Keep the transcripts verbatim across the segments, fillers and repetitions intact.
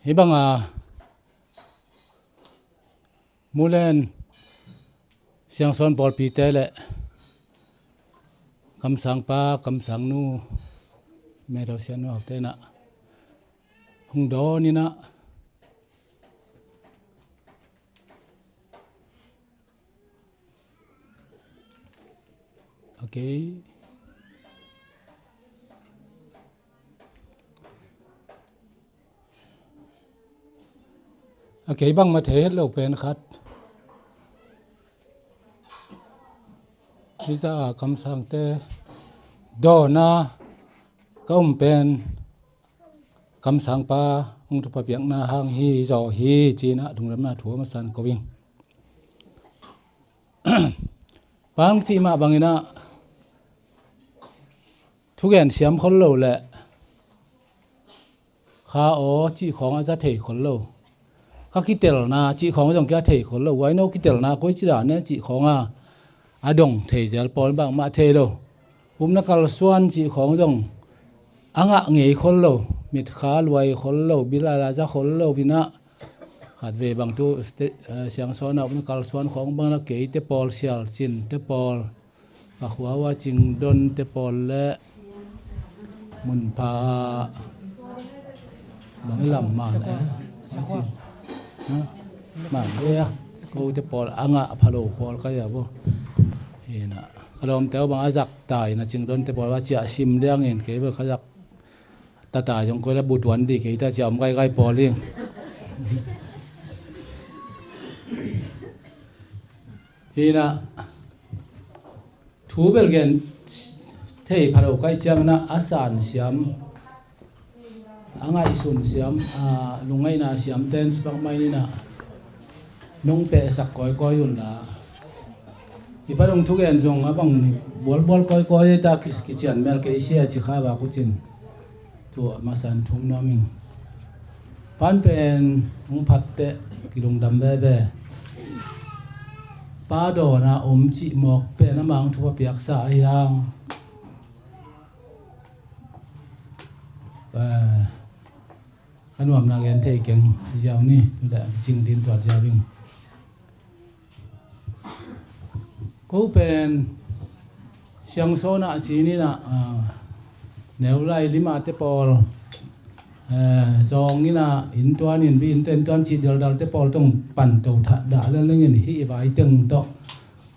Hih banga Mulen Siangsawn pawlpite le kamsangpa, kamsangnu, Medo Sianu Haute inah hong dawn inah, okay. A kei bangmah thei het lo pen khat. Hih zah a kamsangte dawna ka um pen kamsangpa hong thupha piakna hang hi zaw hi, ci-inah lungdamna thu a masa in ko ing. Bang cih mah banginah thugen siam khol lo le kha aw cih khawng a za thei khol lo. Ka kitelna cih khawng zong kia thei khol lo. Huaino kitelna koi ci dan ne cih khawng a, a dong thei zel pawl bangmah thei lo. Upna kalsuan cih khawng zong a ngah ngei khol lo. Mitkha luai khol lo, bil a la za khol lo, inah khatvei bang tu sta-, eh, Siangsawn a upna kalsuan khawng bang na keite pawl, Sialcinte pawl, Pakhuaua Cingdonte pawl le Munpha bang i lam man e, a cing, ha? Man e a, kote pawl a ngah pha lo pawl ka hi a bo. Inah ka lawmte uh bang a zak ta inah Cingdonte pawl a ciah sim liangin kei bel ka zak tata zong koi la butuan dih kei ta, cia om kaikai pawl ing. Hinah thu bel gen thei pha lo kaih cianginah a san siam, a ngaihsun siam, a lungngaihna siam ten sipakmai ninah nong pehsak kawikawi unla. Hi pa dong thugen zong a bang bualbual kawikawi ta ki-, kician mel kei sia ci kha bak ucin. Tua masa in thum nuam ing. Pan pen hong phatteh kilungdam veve. Pa dawna om cih mawk pen amah hong thupha piaksa ahi hang. Eh, ka nuamna gen thei keng ziau ni, tu le cing din tuat ziau ing. Ko pen Siangsawn ah ci ninah, ah, neu lai limate pawl, eh, zawng inah inntuan in bi innte inntuan cih daldalte pawl tong pan to thah dah lel ningin hih i vai teng tawh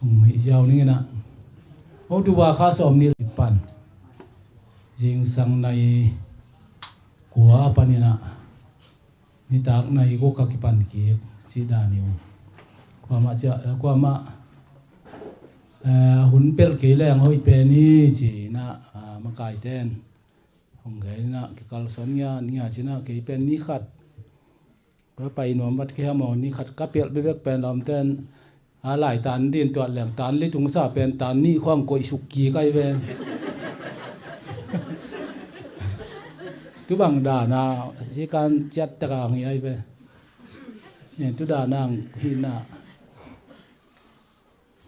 hong hih ziau ninginah. October kha sawm nih pan zingsang nai kua a paninah nitak nai guk a kipan kik cih dan hi uh. Kuamah cia, kuamah, eh, hun pelh kei leng hoih pen hi ci-inah, ah, makaite in hong gen inah kikalsuan ngian ngian cinah kei pen ni khat ka pai nuam vat kei hamaw, ni khat ka pelh bekbek pen lawmte in a lai tan din tuat leng tan li tungsa pen tan nih khuang koih suk kik ai ve. Tu bang dana sikan ciat taka ngi ai ve. Tu dana hina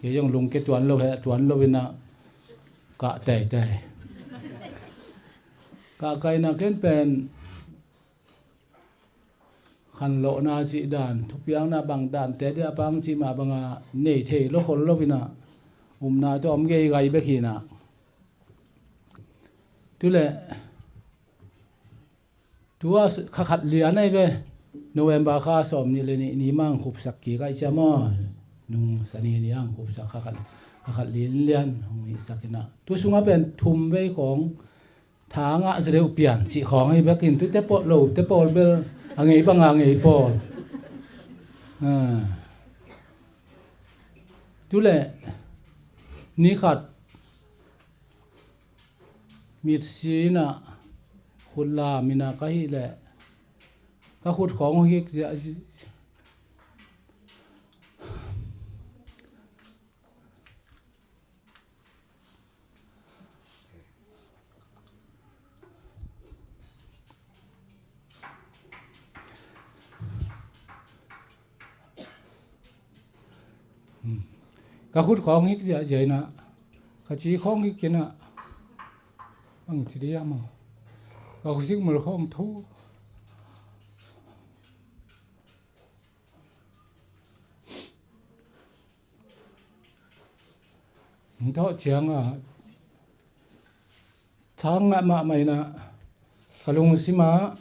kei zong lungke tuan lo he, tuan lo inah kah teitei. Kah kaina ken pen khanlawhna cih dan, thupiakna bang dante dia pang cih mah banga nei thei lo khol lo inah, umna tawh om geigai bek hinah. Tule tua kha khat lian ai ve, November kha sawm nih le nih ni mang khupsak kik ai cia maw? Nung sani ni ang khupsak kha khat, kha khat lian lian hong hihsak inah. Tu sungah pen thum vei khawng tha ngah za deuh pian cih khawng ahi bekin, tute pawh lote pawl bel a ngei banga ngei pawl. Ah. Tule ni khat mitsi inah khut lam inah ka hih leh ka khut khawng hong hik ziah. Ka khut khawng hik ziahziah inah ka ci khawng hik inah ang ci dia maw? Ka khut sik mul khawng thu. Hong thawh ciangah thangah mahmah inah ka lungsimah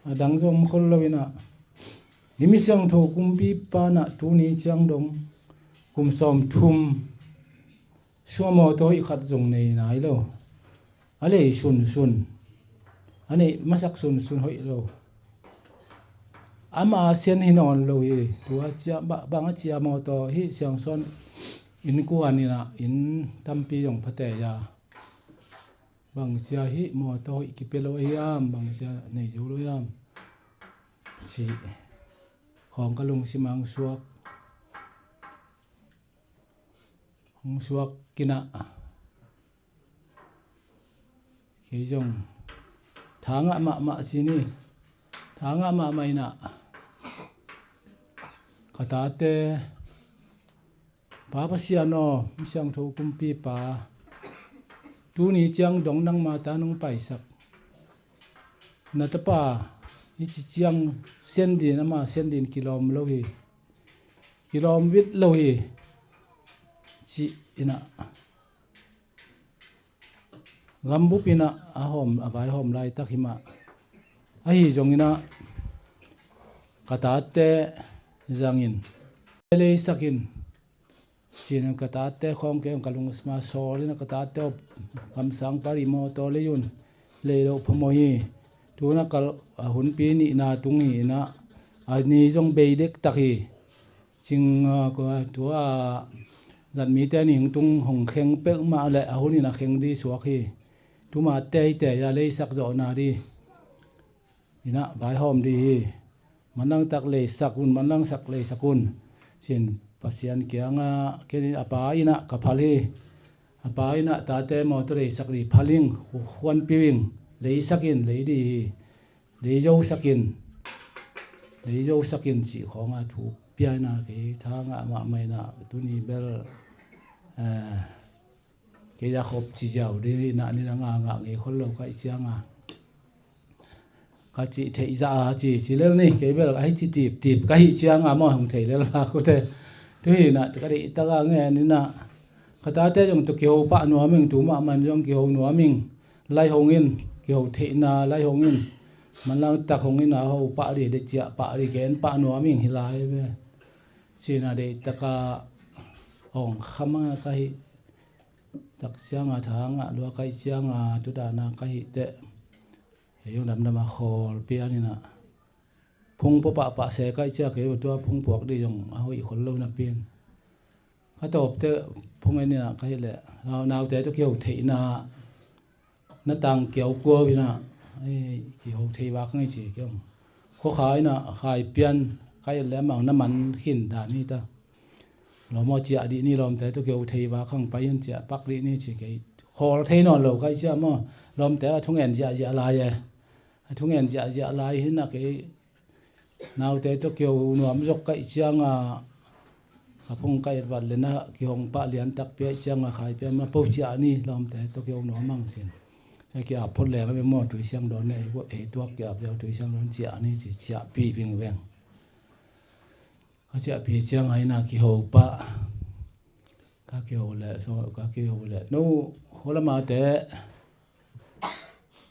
a dang zong om khol lo inah hih mi siangtho kumpipa inah tuni ciang dong kum sawmthum sung a mawtaw hoih khat zong nei nai lo. A lei sunsun, a neih masak sunsun hoih lo. Ama sian hi nawn lo hi. Tua cia, ba-, bang a cia mawtaw hih siangsawn innkuan inah inn tampi zong pha tei a, bang cia hih mawtaw hoih kipia lo a hiam, bang cia nei zo lo hiam cih khawng ka lungsim ah hong suak, hong suak kinah kei zong thangah mahmah ci ni. Thangah mahmah inah ka tate, Pa Pasian aw, mi siangtho kumpipa, tuni ciang dong nangma ta nong paisak na tapa hih ci ciang sian din, ama sian din kilawm lo hi, kilawm vit lo hi, cih inah gambup inah a hawm, a vaihawm laitak hi mah. Ahi zong inah ka tate zangin leisak in ci-in ka tate khawng kei zong ka lungsim ah sawl inah ka tate aw, kamsang pari mawtaw lei un, lei loh phamawh hi. Tu inah ka, a hunpi nihna tung hi inah a ni zong bei dektak hi. Cing, ah, kua, tua, ah, zat mite ni hong tung hong kheng peuhmah leh a hun in a kheng di suak hi. Tuma teitei a leisak zawhna di inah vaihawm di hi. Manlangtak leisak un, manlangsak leisak un ci-in Pasian kiangah ken a pa inah ka phal hi. A pa inah tate mawtaw leisak di phal ing, huanpih ing, leisak in, lei di hi. Lei zosak in, lei zosak in cih khawng a thu pia inah kei thangah mahmah inah tuni bel, eh, kei a khop ci ziau ding inah ni dang a ngah ngei khol lo ka hih ciang a, ka cih theih zah a ci, ci lel ni, kei bel ahi ci tiptip ka hih ciang a maw hong thei lel a kute. Tu hi inah ka deihtak a ngen inah ka tate zong tawh kiho pah nuam ing, tu mahmah in zong kiho nuam ing. Lai hong in, kiho theihna lai hong in, manlangtak hong in a ho pah di, de ciah pah di, gen pah nuam ing hi lai ve. Ci-in a deihtak a hong kham a ka hih tak ciang a, thangah lua ka hih ciang a, tu dan a ka hih teh kei zong damdam a khawl pian inah phung pua pahpah se ka hih ciang kei tua phung puak di zong a hoih khol lo napi in ka tawpte phung en inah ka hih leh naute tawh kiho theihna na tang kiau kuau inah, ei, kiho thei vak ngai ci kiau. Khuakha inah khai pian ka hih leh amau na man khin dan hi ta. Lawm aw, ciah dih ni, lawmte tawh kiho thei vak hang pai in ciah pak dih ni ci kei. Khawl thei nawn lo ka hih ciang maw, lawmte a thungen ziahziah lai e. A thungen ziahziah lai hi inah kei naute tawh kiho nuam zok ka hih ciang a, a phung ka et vat le na kihong pah lian takpi a hih ciang a khai pian ma po ciah ni, lawmte tawh kiho nuam hang ci-in. Ei ki-ap phot leng a bia maw, tui siang dawn ne, ei tuak ki-ap ziau tui siang dawn ciah ni ci, ciahpih vingveng. Ka ciahpih ciang a inah kiho pah. Ka kiho leh, so, ka kiho leh, no, khualamate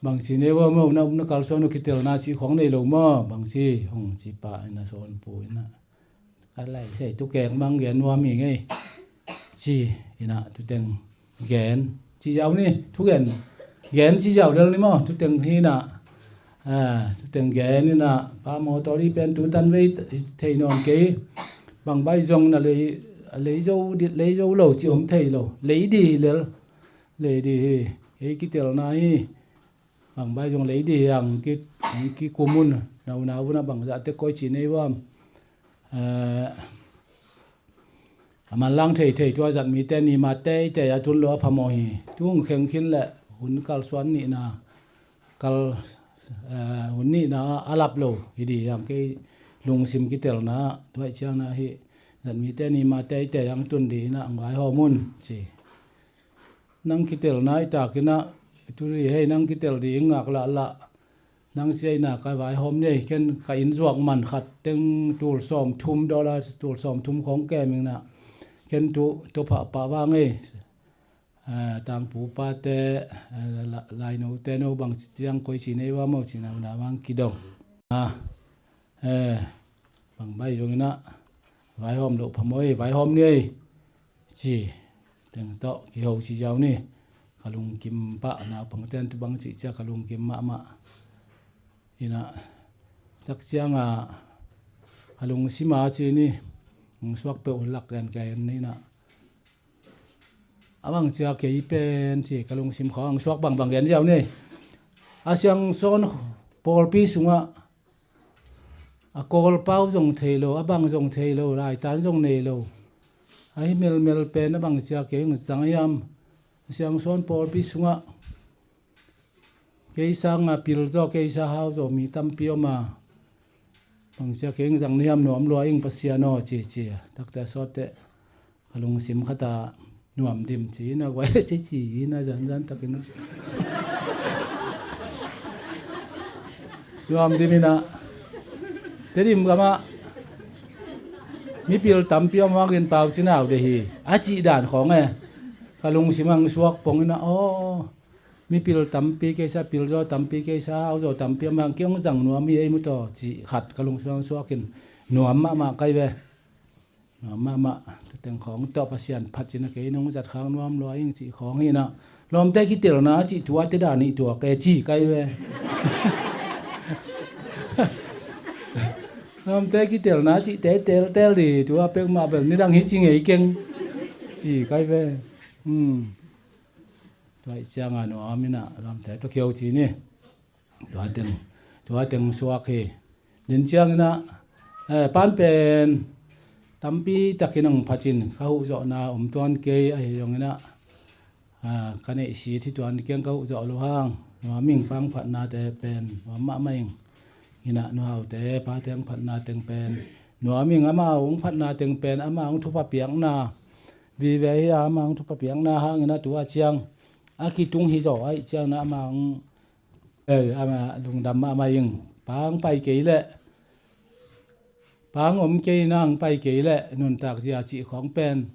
bangci nei ua maw, na, na kalsuan uh kitelna cih khawng nei lo maw, bangci hong ci pah inah sawnpu inah, a lai sei tu kek mang gen nuam hi ngei ci inah tu teng gen ci ziau ni, thugen gen ci ziau lel ni maw, tu teng hi inah, a, tu teng gen inah pa mawtaw di pen tu tan vei thei nawn kei. Bang bai zong na lei, a lei zo dit, lei zo lo ci om thei lo, lei di hi lel. Lei di hi, ei kitelna hi. Bang bai zong lei di hi, ang ki, ang kikum un, naunau un a bang zahte koi ci nei uam. Eh, a manlang theithei tua zat mite ni ma teitei a tun lo a phamawh hi. Tung kheng khin leh hun kalsuan nihna, kal, eh, hun nihna a lap lo hi di hi ang kei lungsim kitelna, tua hih ciangna hi. Zat mite ni ma teitei ang tun di inah ang vaihawm un ci. Nang kitelna i tak inah, tu ri hei nang kitel di i ngak lahlah. Nang cia inah ka vaihawm ni ei, ken ka inn zuak man khat teng tul sawmthum, dollar tul sawmthum khawng kem inah. Ken tu, tu phah pah vang ei. eh, tangpu pate, eh, la-, lainote no bang ciang koi ci nei ua maw ci na, na bang kidong. Ah, eh, bang bai zong inah, vaihawm loh phamawh ei, vaihawm ni ei, ci teng tawh kiho ci ziau ni. Ka lungkim pah, naupangten tu bang cih cia ka lungkim mahmah. Inah, tak ciangah ka lungsim a ci ni, hong suak peuh lak gen ka en ni inah. A bang cia kei pen ci ka lungsim khawng hong suak bangbang gen ziau ni. A Siangsawn pawlpi sungah a Kawlpau zong thei lo, a bang zong thei lo, laitan zong nei lo. A hi melmel pen a bang cia kei hong zang hiam. A Siangsawn pawlpi sungah kei sanga pil zaw, kei sa hau zaw mi tampi om a, bang cia kei hong zang ni hiam, nuam lua ing Pasian aw ci ci. Takte sawtte ka lungsim khat ah nuam dim ci inah, guai ci ci inah, zanzan takin ah nuam dim inah. Tedim gamah mipil tampi om hangin pau cinau de hi a cih dan khawng e. Ka lungsim hong suak pong inah, aw, mipil tampi kei sa, pil zaw tampi kei sa, hau zaw tampi om hang, kei hong zang nuam hi ei mu taw cih khat ka lungsim hong suak in, nuam mahmah kai ve. Nuam mahmah. Tuteng khawng tawh Pasian phat cina kei nong zat khang nuam lua ing cih khawng hi inah. Lawmte kitelna cih tuate dan ih tuak e ci kai ve. Lawmte kitelna cih te teltel di, tua pek mah bel nidang hi ci ngei keng ci kai ve. Hmm. Tua ih cianga nuam inah lawmte tawh kiho ci ni. Tua teng, tua teng suak hi. Din ciang inah, eh, pan pen tampi takin hong phat in, ka huh zawhna om tuan kei ahi zong inah, ah, ka neih sit hi tuan keng, ka huh zawh lo hang. Nuam ing, pang phatnate pen nuam mahmah ing. Inah nuhaute pate hong phatna teng pen nuam ing, amau hong phatna teng pen amau hong thupha piakna vive hi a, amau hong thupha piakna hang inah tua ciang a kitung hi zaw ahih ciang inah amau hong, eh, amah lungdam mahmah ing. Pa hong pai kei leh, pa hong om kei inah hong pai kei leh nuntak zia cih khawng pen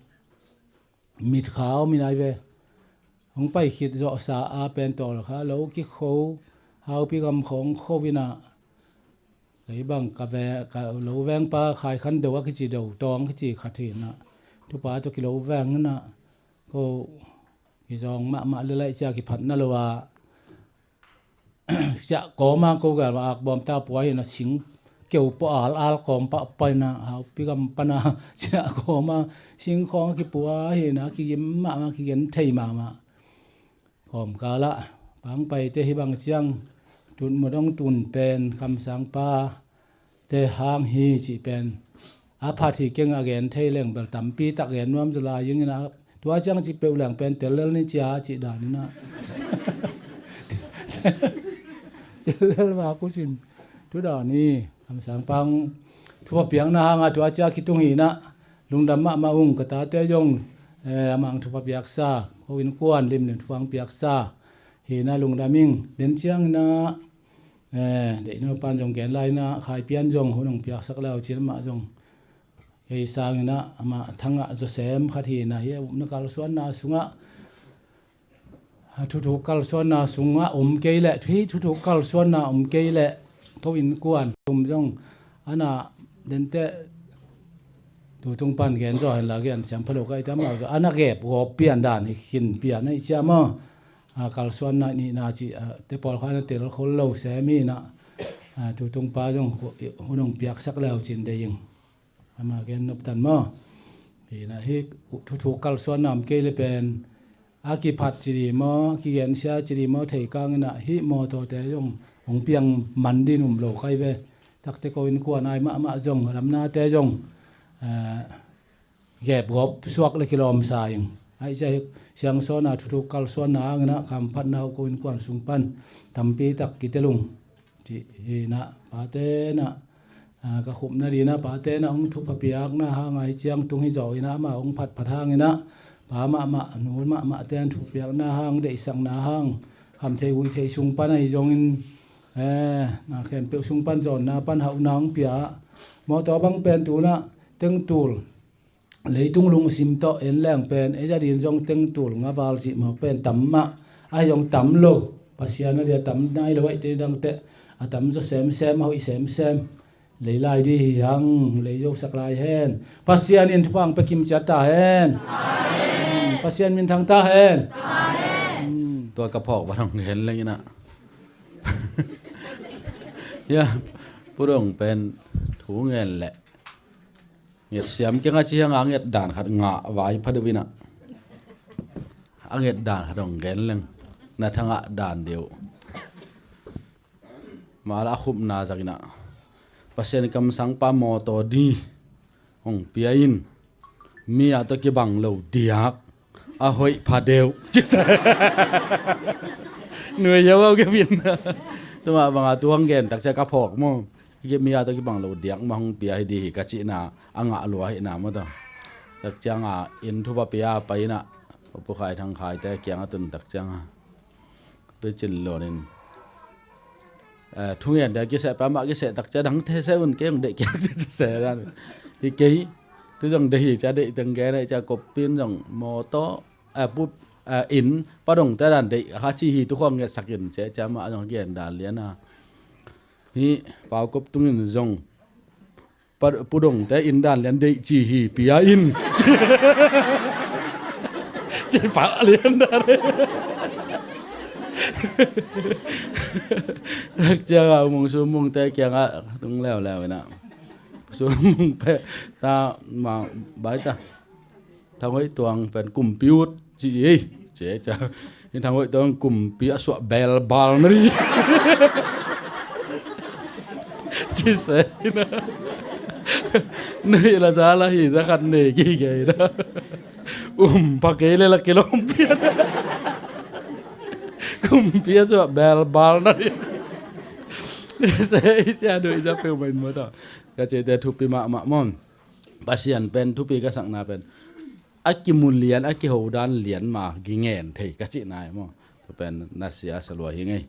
mitkha om inah hi ve. Hong pai khit zawhsa a pen tawlkha lo kikho, haupi gam khawng kho inah. Kei bang ka ve-, ka lo vengpa Khai Khan Do a kici, Do Tawng kici khat hi inah, tupa tawh kilo veng inah, ko kizawng mahmah leh laih cia kiphatna lo a, ciah kawma ko gal a ak bawm ta pua hi inah, sing keu pua al al kawm pah pah inah, haupi gam pana ciah kawma sing khawng a kipua hi inah, kigim mahmah, kigen thei mahmah. Kawmkal ah pangpaite hih bang ciang tutmut hong tun pen kamsangpa te hang hi cih pen a phat hi keng, a gen thei leng bel tampi tak gen nuam zaw lai ing inah, tua ciang cih peuh leng pen tel lel ni cia cih dan inah. Tel lel vak uh cin, tu dan hi. Kamsangpa hong thupha piakna hanga tua cia kitung hi inah, lungdam mahmah ung. Ka tate zong, eh, amah hong thupha piaksa, ko innkuan limlim thupha hong piaksa hi inah lungdam ing. Din ciang inah, eh, deihno pan zong gen lai inah, Khai Pian zong hun hong piaksak leu cin, amah zong kei sang inah, amah thangah zawsem khat hi inah, hih a upna kalsuanna sungah, a thuthuk kalsuanna sungah om kei leh, hih thuthuk kalsuanna om kei leh, ko innkuan tum zong ana dente, tutung pan gen zaw hen la, gen siam phalo ka i tam lo zaw, ana gep gawp pian dan hi khin pian a i ciam aw. A, kalsuanna nihna cih, a, te pawl kha na tel khol lo sem hi inah, a, tutung pa zong hu-, hun hong piaksak leu cin dei ing. Ama gen noptan maw? Hi inah, hih thuthuk kalsuanna om kei le pen a kiphat ci di maw, a kigensia ci di maw, thei kang inah, hih mawtawte zong hong piang man din um lo kai ve. Takte ko innkuan ai mahmah zong, lamnate zong, eh, gep gawp suak le kilawmsa ing. Ahih ciah hih Siangsawn a thuthuk kalsuanna hang inah, kamphatna uh ko innkuan sung pan tampi tak kitel ung. Cih hi inah, pate inah, a, ka khupna dinah pate inah hong thupha piakna hang a hi ciang tung hi zaw inah, amah hong phatphat hang inah, pa mahmah, nu mahmah te an thupha piakna hang, deihsakna hang, khamtheih huihtheih sung pan ahi zongin, eh, na khempeuh sung pan zawnna pan hauhna hong pia. Mawtaw bang pen tu inah tengtul leitung lungsim tawh en leng pen ei zat in zong teng tul nga val cih mawk pen tam mah, ahi zong tam lo. Pasian a dia tam nai lo, ahi te dangte a tam zaw semsem, a hoih semsem. Lei lai di hi hang, lei zosak lai hen. Pasian in thupha pia kim ciat ta hen. Amen. Pasian minthang ta hen. Amen. Tua ka phawk va hong hen leng inah. Ya, Pu Dong pen thu ngen leh nget siam keng a ci hang a nget dan khat ngah vai pha deuh inah. A nget dan khat hong gen leng na thangah dan deuh. Mala a khupna zak inah Pasian kamsang pa mawtaw di hong pia in, mi a tawh kibang lo diak, a hoih pha deuh. Nuai yau au kepin. Tuma banga tu hong gen takcia ka phawk maw. Mi a tawh kibang lo diak mah hong pia hi di hi ka cihna a ngah lua hihna maw taw. Takcianga inn thupha pia pai inah Pu Khai Thang Khai te kiang a tun takcianga Pi Cin Lon in, eh, thungen te kiseh pa mah kiseh takcia dang te seh un, kei hong deih kiang te seh dan hi kei. Tu zong deih hi cia, deih teng gen hi cia, koppin zong mawtaw, eh, pu, eh, inn, Pa Dong te dan deih a kha ci hi, tu khawng ngetsak in cia, cia mah zong gen dan lian a. Hi Pau Kop Tung in zong Pa, Pu Dong te inn dan lian deih ci hi, pia in. Ci pah lian dan. Takcianga Mung Sum Mung te kiangah tung leuleu inah Sum Mung pe ta ma bai ta. Thang Hoih Tuang pen kumpi ut ci hi. Ci hi cia. Hi Thang Hoih Tuang kumpi a suah bel bal na ri. Ci se hi na. Nei la za la hi za khat nei ki kei na. Um pha kei le la kilawm pian. Kumpi a suah bel bal na ri. Ci se hi cia, doi za peuh mai maw taw. Ka cite thupi mahmah maw. Pasian pen thupi ka sakna pen a kimu lian, a kiho dan lian ma gi ngen thei ka cihna hi maw. Tua pen nasia sa lua hi ngei.